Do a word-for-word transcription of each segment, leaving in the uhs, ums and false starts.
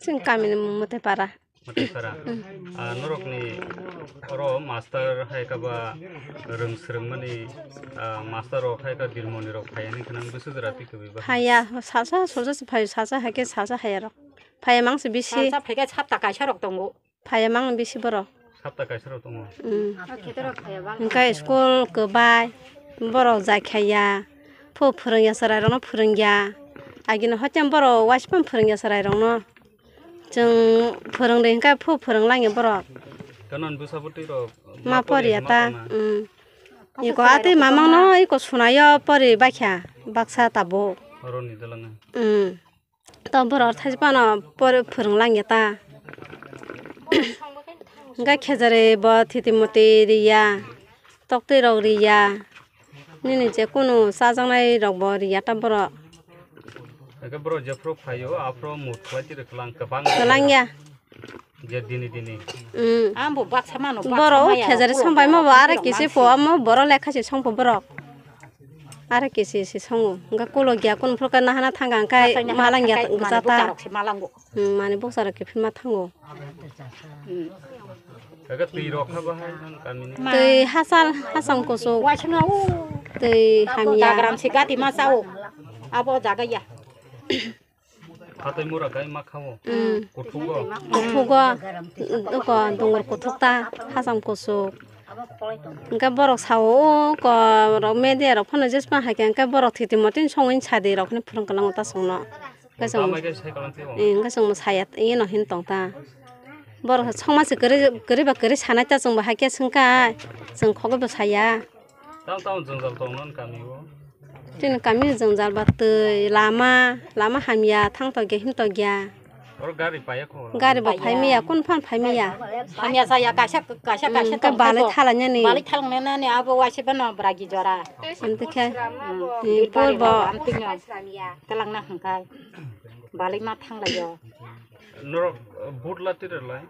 Chwng kamini Mwtaipara. Mwtaipara. Ah, norokni oro master hai kha ba rwng swrwngmani, ah, master rok hai kha Dirmoni rok phai ani khwnang bwswk jora twi kwbwi ba? Phaiya, sasa sojasa phai, sasa hai khe sasa haya rok. Phaiya mangsi bisi. Sasa phai khe sapta kaisa rok tongo. Phaiya mang bisi borok. Sapta kaisa rok tongo. Mm. Hwnkhe school kwbai borok jaikhaiya. Phu phwrwngya chwrairokno phwrwngya. Agini hoitem borok waisukmani phwrwngya chwrairokno. Chwng phwrwngri hwnkhe phu phwrwng langya borok. Kanon bwsa bwtwi rok ma poriya ta. Mm. Iko atwi mamangno iko sunayo pori baikha baksa tabuk. Oroni dalanga. Mm. To borok thaisipano pore phwrwng langya ta. Hwnkhe khejari bo thiti muti riya, toktwi rok riya, nini je kunu chajaknai rok bo riya ta borok. Hwnkhe borok jephru phaio, aphru mut khlai tiri kwlang kwbang. Kwlangya. Je dini dini. Mm. Ambo baksa mano, baksa borok maya, khejari borok songbai ma bo borok aro kisi borok pho, amo borok lekha se songpho borok. Are kisi si songo. Hwnkhe kulo giya kun phuru khe nahana thanga hwnkhe malang ya gujata. Mani bwsarok se malango. Hmm, mani bwsarok khe phima thango. Hmm. Hwnkhe twi rok kha bahai nang kamini. Twi hasal, hasam kusuk. Waisano. Twi hamya. Jagram se gati ma sao. Abo jaga ya. Hatai mura gai ma khao. Mm. Kuthugo. Kuthugo. Uko dungur kuthuk ta, hasam kusuk. Hwnkhe borok sao, uko rok media rok phano jesma hai khe, hwnkhe borok thiti motini songwi sadi rok phano phwrwng kwlango ta chwngno. Hwnkhe chwng, eh, hwnkhe chwngno saya, ino hin tong ta. Borok songma se kwrwi, kwrwi ba kwrwi sanai ta chwngbo hai khe swngkha, chwng khogwi bo saya. Tamo tamo jwngjal tong nang kami o? Chini kami jwngjal ba twi, lama, lama hamya, thang tokya, him tokya. Oro gari paiya kho? Gari bo phai maya, kun phan phai maya. Hamya saya kaisa, kaisa, kaisa tong khe balai thalangnani. Balai thalangnani abo waisa bano bragi jora. Amtwi khe, hmm, pol bo. Amtwi no. Talangna hwnkhe. Balai ma thanglaio. Norok, uh, vote la twi rwlai?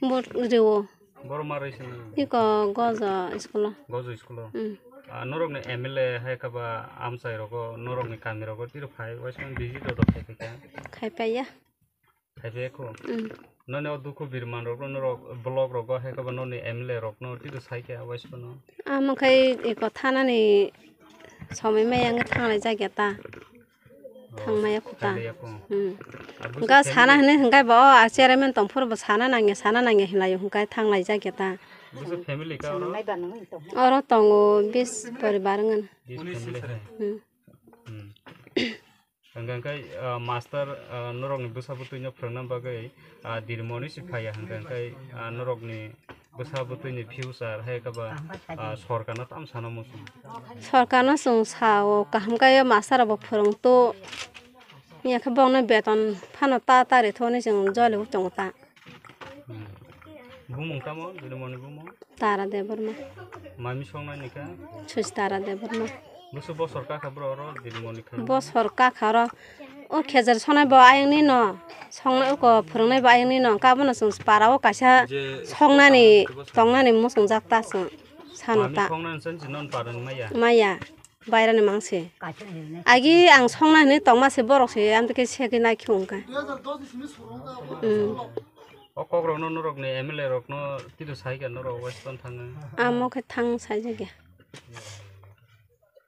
Vote rwo. Borok ma rwisa nang? Iko Gojo school o. Gojo school o? Mm. Ah, norokni M L A hai khe ba amchai rogo, norokni kami rogo tiro phai, waisa visit rok khai phaikha? Khai phaiya. Khai phaiya kho? Mm. Noni o dukhu birman rok, norok block rogo hai khe ba noni M L A rokno tiro sai khe waisa no? Amo khai iko thanani somoi maya wngkhe thanglai jakya ta. Thangmaya khuta. Thangmaya kho. Hmm. Hwnkhe sana hwnwi hwnkhe bo, o, a chairman tongphuru bo sana nangya, sana nangya hinlaio hwnkhe thanglaijak ya ta. Busu family ka oro? Oro tongo bis poribar wngkha. Bis family hai. Hmm. Hmm. Hwnkhe, hwnkhe, ah, master, ah, norokni bwsa bwtwino phwrwngna bagwi, ah, Dirmoni se phaiya hwnkhe, hwnkhe, ah, norokni bwsa bwtwini future hai khe ba, ah, sorkarno tamo sana muchung? Sorkarno chwng sao, kaham khe master rokbo phwrwng to, ya khe bokno beton phano ta ta rithok hinwi chwng joli o tongo ta. Hmm. Bumung tamo? Dirmoni bumung? Tara Debbarma. Mami songnai ni khe? Susi Tara Debbarma. Busu bosor kakha bro oro Dirmoni khe? Bosor kakha oro. O khejer songnai bo ayang ni no. Songnai uko phwrwngnai bo ayang ni no. Hwnkhe abono chwng para o kaisa songnani tongnani muchungjak ta chwng sano ta. Mami songnani chwng si non para ni maya? Maya. Bairani mangse. Agi ang songna hinwi tongma se borok se amtwi khe segwi naikhe wngkha. Hmm. O kokrokno norokni M L A rokno tito sai khe norok West Pon thangwi. Amo khe thang saijagya.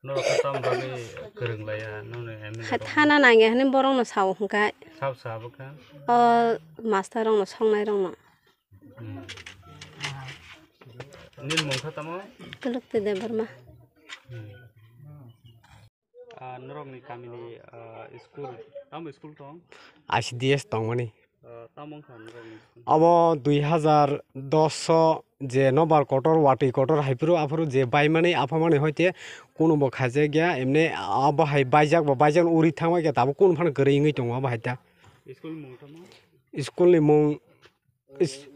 Norok khe tamo bagwi kwrwng laiya noni M L A rok? Thana nangya hinwi borokno sao hwnkha. Sabo sabo khe? O master rokno songnai rokno. Hmm. Nini mung kha tamo? Kulukti Debbarma. Hmm. Ah, norokni kamini, ah, school, tamo school tong? I C D S tongmani. Ah, tamo wngkha norokni school? Abo dui hazar dos o je nobar kotor, watwi kotor hai phuru aphuru je baimani aphamani hoite kunubo khaijakya, emne abo hai baijak ba baijak uri thangma khe tabuk kunu phano kwrwi wngwi tongo abo hai ta. School mung tamo? School ni mung Is-,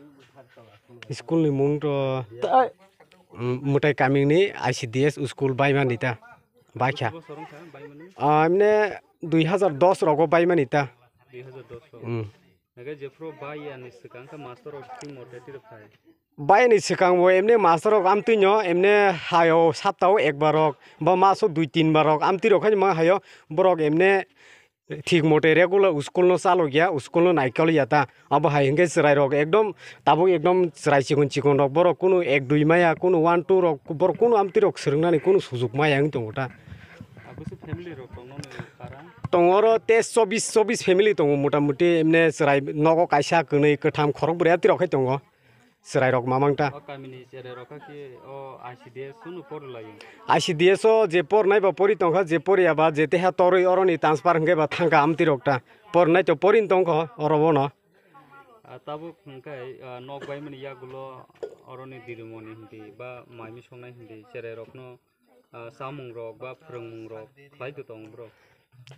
school ni mung to ta-, mm, mwtai kamini I C D S school baimani ta, baikha. Bosor wngkha baimani? Ah, emne dui hazar dos rogo baimani ta. Dui hazar dos rogo. Mm. Naga jephru bai ani swkang khe master rok thwng mote tiro phai. Bai ni swkang bo emne master rok amtwi no emne hayo saptao ekbar rok ba maso dui tin bar rok amtwi rok haino ma hayo borok emne thik mote regular school no chalok ya, school no naikol ya ta. Abo hai hwnkhe chwrai rok ekdom tabuk ekdom chwrai chikon chikon rok borok kunu ek dui maya kunu one two rok borok kunu amtwi rok swrwngnani kunu sujuk maya wng tongo ta. Abose family rok tongo ni para? Tongo oro te chobis chobis family tongo mota moti emne chwrai nogo kaisa kwnwi kwtham khorok bwrwi amtwi rok khai tongo. Chwrairok mamang ta. O kamini chwrairok kha khe o I C D S no pori laio. I C D S o je pornai ba pori tongkha, je poriya ba je teha torwi oroni transfer hwnkhe ba thangkha amtwirok ta. Pornai to porin tongkho oro bono. Ah, tabuk hwnkhe, ah, nok baimani yagulo oroni dirimoni hindi ba maimi songnai hindi chwrairokno ah, chamung rok ba phwrwngmung rok khlai tong bro?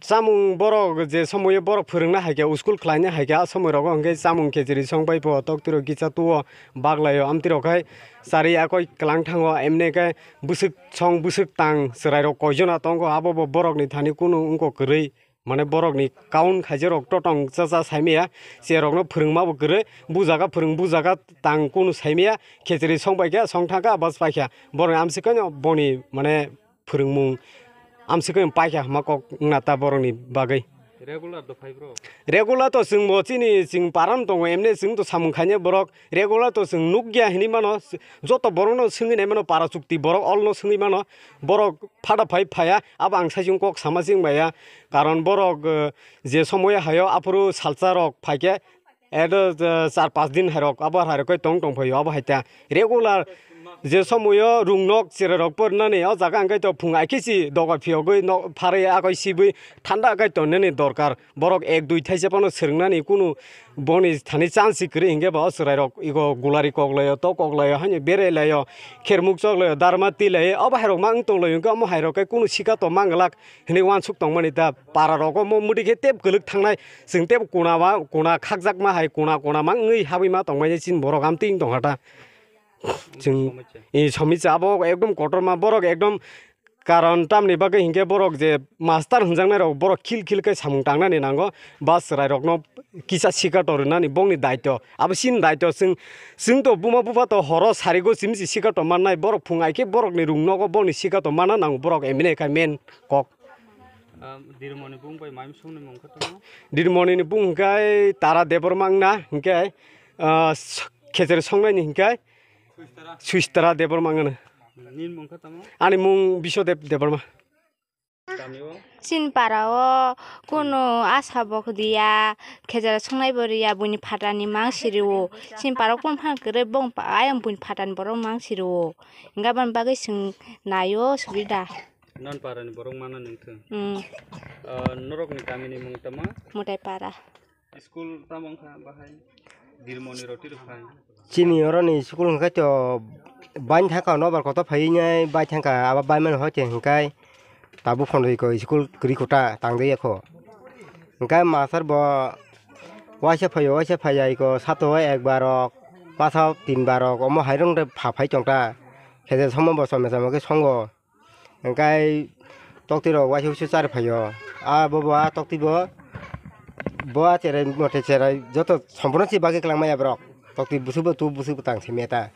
Chamung borok je somoyo borok phwrwngna hai khe, school khlaina hai khe, a somoi rogo hwnkhe chamung khichiri song pai pho, tok tiro kisa tuo, baglai o amtwi rok hai chari akoi kwlang thango, emne khe bwswk song bwswk tang chwrai rok koi jona tongo, abo bo borok ni thani kunu wngkok kwrwi. Mane borokni kaun khaijak rok totong chacha saimaya, cherokno phwrwngma bo kwrwi, bujaga phwrwng bujaga tang kunu saimaya, khecheri song pai kha, song thang kha, bas pai kha, borokni amswk khe boni mane phwrwngmung amswk khe pai kha hwnma kok wngna ta borokni bagwi. Regular do phai bro? Regular to chwng bo chini chwng param tongo, emne chwng to samung khainai borok, regular to chwng nukya hinwi mano, joto borokno swngwi nai mano, para chukti borok all no swngwi mano, borok phada phai phaiya, abo ang saichung kok sama chwng baiya, karon borok, eh, je somoyo hayo aphuru salsa rok phaikhe, edo, eh, char pas din hairok abo hairok kai tong tong phaio, abo haita regular je somoyo rung nok cherai rok pornani o jaga hwnkhe to phung aikhe si dogar phiyogwi no pharwi akoi sibwi thanda kai tongnani dorkar. Borok ek dui thaisa phano swrwngnani kunu boni thani chance kwrwi hinkhe bo chwrairok ego gulari koklaio, tok koklaio, haino berailaio, khermuk choklaio, darma tilaio, obo hairok ma wng tonglaio, hinkhe omo hairok khe kunu sika to manglak hinwi uansuk tongmani ta. Para rogo mo mwdwi khe tep kwlwk thangnai, chwng tep kuna ma, kuna khakjakma hai, kuna kuna ma wngwi habwi ma tongmani chini borok amtwi wng tongkha ta. Chwng, somosya. I somosya abo ekdom kotorma, borok ekdom karon tamni bagwi hinkhe borok je master hwnjaknai rok borok khil khil khe samung tangnani nango, ba chwrai rokno kisa sikato rwnani bongni daityo, abo chini daityo chwng, chwng to buma bupha to horo sarigo simi si sikato mannai, borok phung aikhe borokni rung nogo bongni sikato manna nango, borok emine khai men kok. Ah, Dirmoni bung bai maim songni mung khe tamo? Dirmoni ni bung hwnkhe Tara Debbarma wngna, hwnkhe, ah, s-, Khecheri songnaini hwnkhe Suistara Debbarma wngna. Nini mung khe tamo? Ani mung Biswadeb Debbarma. Chini para o kunu asa bo khdiya, khejera songnai bo riya, buini phatani mang siri o. Chini para o kunu phang kwrwi bong pa-, ayang buini phatani borok mang siri o. Hingke aboni bagwi chwng nai o subida. Non para ni borok mana nung thung. Hmm. Ah, norok ni kami ni mung tamo? Mutai para. School tamo wngkha bahai? Dirmoni roti rok phai. Chini oro ni school hwnkhe to bain thangkha nobar kotor phaiwi nai bai thangkha abo bai mani hoi te hwnkhe tabuk phondoi ko school kwrwi kota tangdoi kho. Hwnkhe master bo waisa phaio waisa phaiya iko sato o ekbar rok masa tinbar rok omo hairung de pha phai tongta. Khe je somo bo chome chome khe songo. Hingkai tokti rok waisa waisa chari phaio. A bo bo a tokti bo, bo a cherai mote cherai joto somporno se bagwi kwlangmaya borok. Tokti bwswk bo tu bwswk bo tang simi eta.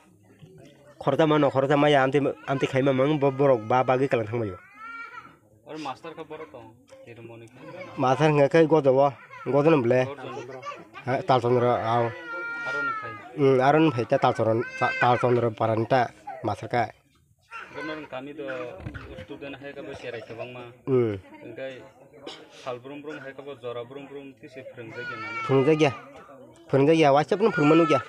Khoroksa mano khoroksa maya amtwi amtwi khaima mang bo borok ba bagwi kwlang thangmaio. Oro master kha borok tong, Nirmoni kha. Master hingka khe godo o, godo no ble. Gorjon. Ha, Talchondro, ao. Aro ni phai. Hmm, aro ni phai ta Talchondro, Ta-, Talchondro parani ta master kha. Bono kami do student hai khe bo cherai kwbangma. Hmm. Hingke sal brum brum hai khe bo jora brum brum tise phwrwngjakya nang. Phwrwngjakya. Phwrwngjakya, waisa phano phwrwngma nukya.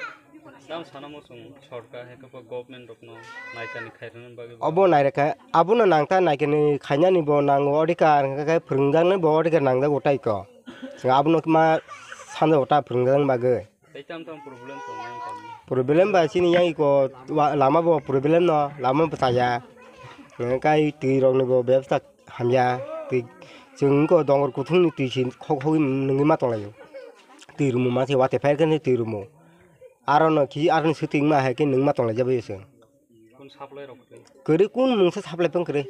Tam sana mo chwng sorkar hai khe bo government rokno naikani khairokna bagwi bo. Obo nairokha, abono nangta naikani khainani bo nango odhikar, hingke khe phwrwngjaknai bo odhikar nangjago tai kho. Abono ma sanjao ta phwrwngjaknai bagwi. Tei tamo tamo problem tongo nang kami? Problem ba chini yang iko wa-, lama bo problem no, lama bo chaya. Kai twi rok ni bo bebsa hamya. Twi chwng ko dongor kuthung ni twi si khok khogwi nungwi ma tonglaio. Twi rumo ma se wate phai khe twi rumo. Aro no khi aro ni swtwi ma hai khe nung ma tonglai jabai chwng. Kun supply rok kwrwi? Kwrwi kun mungsa supply pang kwrwi.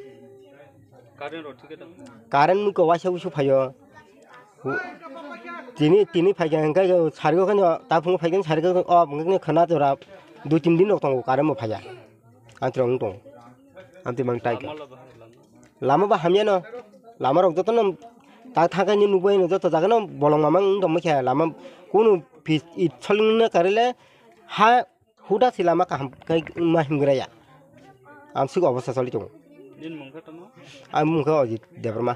Current rok thik khe tong? Current mui ko waisa usu phaio. Tini, tini phaikha hingke sarigo khe no, ta phungo phaikha sarigo khe o hingke khwna jora dui tin din rok tongo current bo phaiya. Ang tirok wng tongo. Ang twi mang tai kha. Lama lo bahai lama? Lama bo hamya no. Lama rok joto no Ta thangkhe ni nukbai no joto jaga no bolong mamang wng tongma khe lama kunu phi-, it solingno karile ha huda si lama kaham khe ma himgraya. Ang sik obostha choli tongo. Nini mung khe tamo? Ang mung khe Ojit Debbarma.